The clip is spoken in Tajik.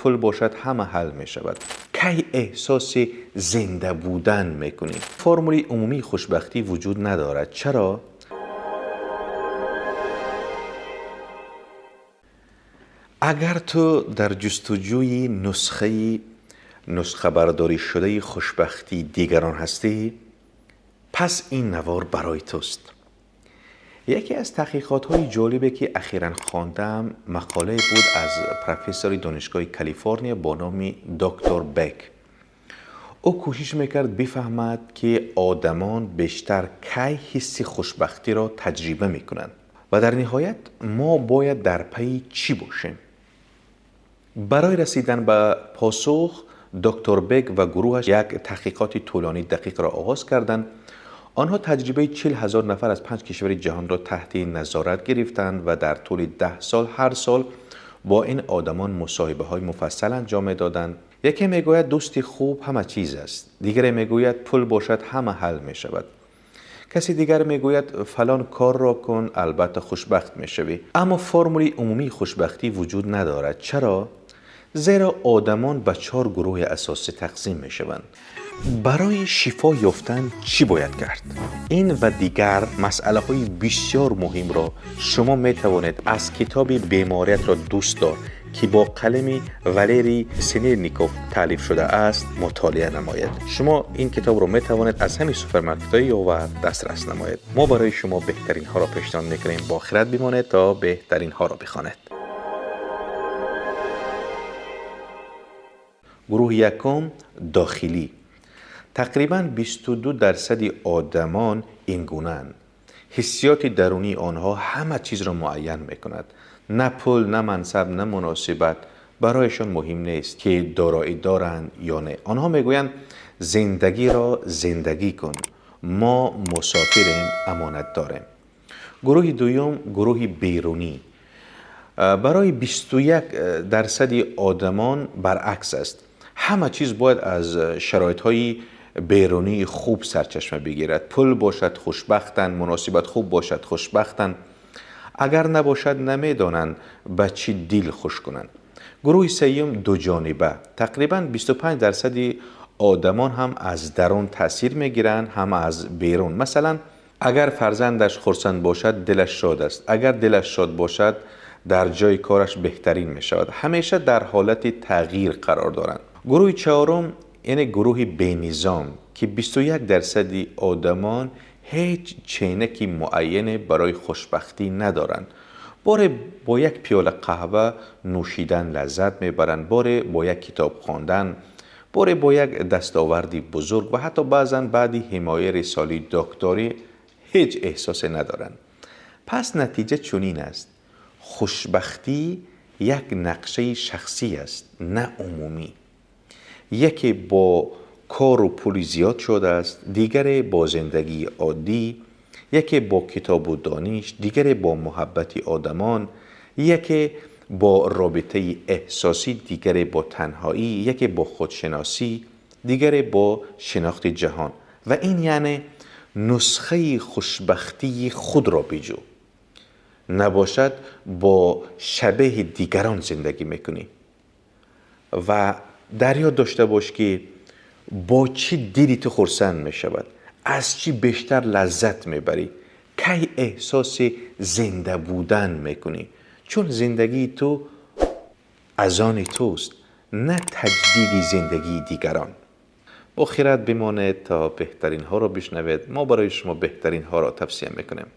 Пул бошад, ҳама ҳал мешавад. Кай эҳсоси зинда будан мекунӣ? Формули умумии хушбахтӣ вуҷуд надорад. Чаро? Агар ту дар ҷустуҷӯи нусхаи нусхабардорӣ шудаи хушбахтии дигарон ҳастӣ, пас ин навор барои туст. Яке аз таҳқиқотҳои ҷолибе, ки ахиран хондам, мақолае буд аз профессори донишгоҳи Калифорния бо номи доктор Бек. Ӯ кӯшиш мекард бифаҳмад, ки одамон бештар кай ҳисси хушбахтиро таҷриба мекунанд ва дар ниҳоят мо бояд дар пайи чӣ бошем. Барои расидан ба посух, доктор Бек ва гурӯҳаш як таҳқиқоти тӯлонии дақиқро оғоз карданд. Онҳо таҷрибаи 40 000 нафар аз 5 кишвари ҷаҳонро таҳти назорат гирифтанд ва дар тӯли 10 сол ҳар сол бо ин одамон мусоҳибаҳои муфассал анҷом медоданд. Яке мегӯяд, дӯсти хуб ҳама чиз аст, дигаре мегӯяд, пул бошад, ҳама ҳал мешавад, каси дигар мегӯяд, фалон корро кун, албатта хушбахт мешавӣ. Аммо формули умумии хушбахтӣ вуҷуд надорад. Чаро? Зеро одамон ба 4 гурӯҳи асосӣ тақсим мешаванд. Барои шифо ёфтан чӣ бояд кард? Ин ва дигар масъалаҳои бисёр муҳимро шумо метавонед аз китоби «Бемориятро дӯст дор», ки бо қалами Валерий Синельников таълиф шудааст, мутолиа намоед. Шумо ин китобро метавонед аз ҳамин супермаркетҳои Ёвар дастрас намоед. Мо барои шумо беҳтаринҳоро пешниҳод мекунем. Бо хирад бимонед, то беҳтаринҳоро бихонед. Гурӯҳи якум, дохилӣ. Тақрибан 22% одамон ин гунаанд. Ҳиссиёти дарунии онҳо ҳама чизро муайян мекунад. На пул, на мансаб, на муносибат барояшон муҳим нест, ки дороӣ доранд ё не. Онҳо мегӯянд: зиндагиро зиндагӣ кун, мо мусофирем, амонат дорем. Гурӯҳи дуюм, гурӯҳи берунӣ. Барои 21% одамон баръакс аст. Ҳама чиз бояд аз шароитҳои берунии хуб сарчашма бигирад. Пул бошад, хушбахтанд, муносибат хуб бошад, хушбахтанд, агар набошад, намедонанд ба чӣ дил хуш кунанд. Гурӯҳи сеюм, дуҷониба. Тақрибан 25% одамон ҳам аз дарун таъсир мегиранд, ҳам аз берун. Масалан, агар фарзандаш хурсанд бошад, дилаш шод аст, агар дилаш шод бошад, дар ҷои кораш беҳтарин мешавад. Ҳамеша дар ҳолати тағйир қарор доранд. Гурӯҳи чаҳорум, яъне гурӯҳи бенизом, ки 21% одамон ҳеҷ ченаки муайяне барои хушбахтӣ надоранд. Боре бо як пиёла қаҳва нӯшидан лаззат мебаранд, боре бо як китоб хондан, боре бо як дастоварди бузург ва ҳатто баъзан баъди ҳимояи рисолаи докторӣ ҳеҷ эҳсосе надоранд. Пас натиҷа чунин аст: хушбахтӣ як нақшаи шахсӣ аст, на умумӣ. Яке бо кору пули зиёд шудааст, дигаре бо зиндагии оддӣ, яке бо китобу дониш, дигаре бо муҳаббати одамон, яке бо робитаи эҳсосӣ, дигаре бо танҳоӣ, яке бо худшиносӣ, дигаре бо шинохти ҷаҳон. Ва ин яъне нусхаи хушбахтии худро биҷӯ, набошад, бо шабеҳи дигарон зиндагӣ мекунӣ. Ва дар ёд дошта бош, ки бо чӣ дили ту хурсанд мешавад, аз чӣ бештар лаззат мебарӣ, кай эҳсоси зинда будан мекунӣ, чун зиндагии ту аз они туст, на таҷдиди зиндагии дигарон. Бо хирад бимонед, то беҳтаринҳоро бишнавед. Мо барои шумо беҳтаринҳоро тавсия мекунем.